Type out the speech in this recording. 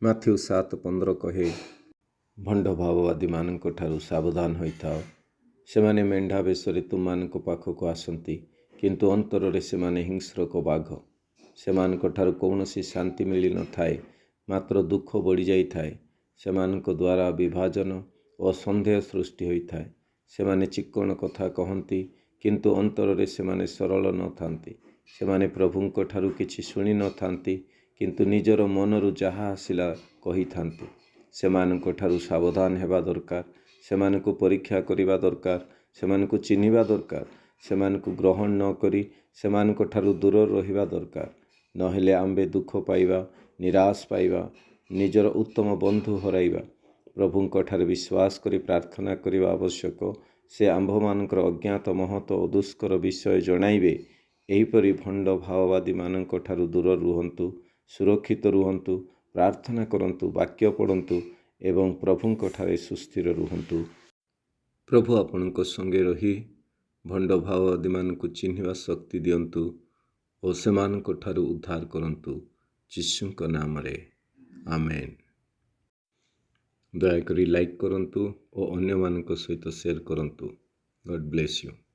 Matthew 7:15 କହେ, ଭଣ୍ଡ ଭାବବାଦୀମାନଙ୍କ ଠାରୁ ସାବଧାନ ହୋଇଥାଅ। ସେମାନେ ମେଣ୍ଢା ବେଶରେ ତୁମମାନଙ୍କ ପାଖକୁ ଆସନ୍ତି, କିନ୍ତୁ ଅନ୍ତରରେ ସେମାନେ ହିଂସ୍ରକ ବାଘ। ସେମାନଙ୍କଠାରୁ କୌଣସି ଶାନ୍ତି ମିଳିନଥାଏ, ମାତ୍ର ଦୁଃଖ ବଢ଼ିଯାଇଥାଏ। ସେମାନଙ୍କ ଦ୍ୱାରା ବିଭାଜନ ଓ ସନ୍ଦେହ ସୃଷ୍ଟି ହୋଇଥାଏ। ସେମାନେ ଚିକ୍କଣ କଥା କହନ୍ତି, କିନ୍ତୁ ଅନ୍ତରରେ ସେମାନେ ସରଳ ନଥାନ୍ତି। ସେମାନେ ପ୍ରଭୁଙ୍କ ଠାରୁ କିଛି ଶୁଣି ନଥାନ୍ତି, କିନ୍ତୁ ନିଜର ମନରୁ ଯାହା ଆସିଲା କହିଥାନ୍ତି। ସେମାନଙ୍କ ଠାରୁ ସାବଧାନ ହେବା ଦରକାର। ସେମାନଙ୍କୁ ପରୀକ୍ଷା କରିବା ଦରକାର। ସେମାନଙ୍କୁ ଚିହ୍ନିବା ଦରକାର। ସେମାନଙ୍କୁ ଗ୍ରହଣ ନ କରି ସେମାନଙ୍କ ଠାରୁ ଦୂରରେ ରହିବା ଦରକାର। ନହେଲେ ଆମ୍ଭେ ଦୁଃଖ ପାଇବା, ନିରାଶ ପାଇବା, ନିଜର ଉତ୍ତମ ବନ୍ଧୁ ହରାଇବା। ପ୍ରଭୁଙ୍କ ଠାରେ ବିଶ୍ୱାସ କରି ପ୍ରାର୍ଥନା କରିବା ଆବଶ୍ୟକ। ସେ ଆମ୍ଭମାନଙ୍କର ଅଜ୍ଞାତ ମହତ ଓ ଦୁଷ୍କର ବିଷୟ ଜଣାଇବେ। ଏହିପରି ଭଣ୍ଡ ଭାବବାଦୀମାନଙ୍କ ଠାରୁ ଦୂରରେ ରୁହନ୍ତୁ, ସୁରକ୍ଷିତ ରୁହନ୍ତୁ, ପ୍ରାର୍ଥନା କରନ୍ତୁ, ବାକ୍ୟ ପଢ଼ନ୍ତୁ ଏବଂ ପ୍ରଭୁଙ୍କ ଠାରେ ସୁସ୍ଥିର ରୁହନ୍ତୁ। ପ୍ରଭୁ ଆପଣଙ୍କ ସଙ୍ଗେ ରହି ଭଣ୍ଡ ଭାବବାଦୀମାନଙ୍କୁ ଚିହ୍ନିବା ଶକ୍ତି ଦିଅନ୍ତୁ ଓ ସେମାନଙ୍କ ଠାରୁ ଉଦ୍ଧାର କରନ୍ତୁ। ଯୀଶୁଙ୍କ ନାମରେ ଆମେନ୍। ଦୟାକରି ଲାଇକ୍ କରନ୍ତୁ ଓ ଅନ୍ୟମାନଙ୍କ ସହିତ ସେୟାର କରନ୍ତୁ। God bless you.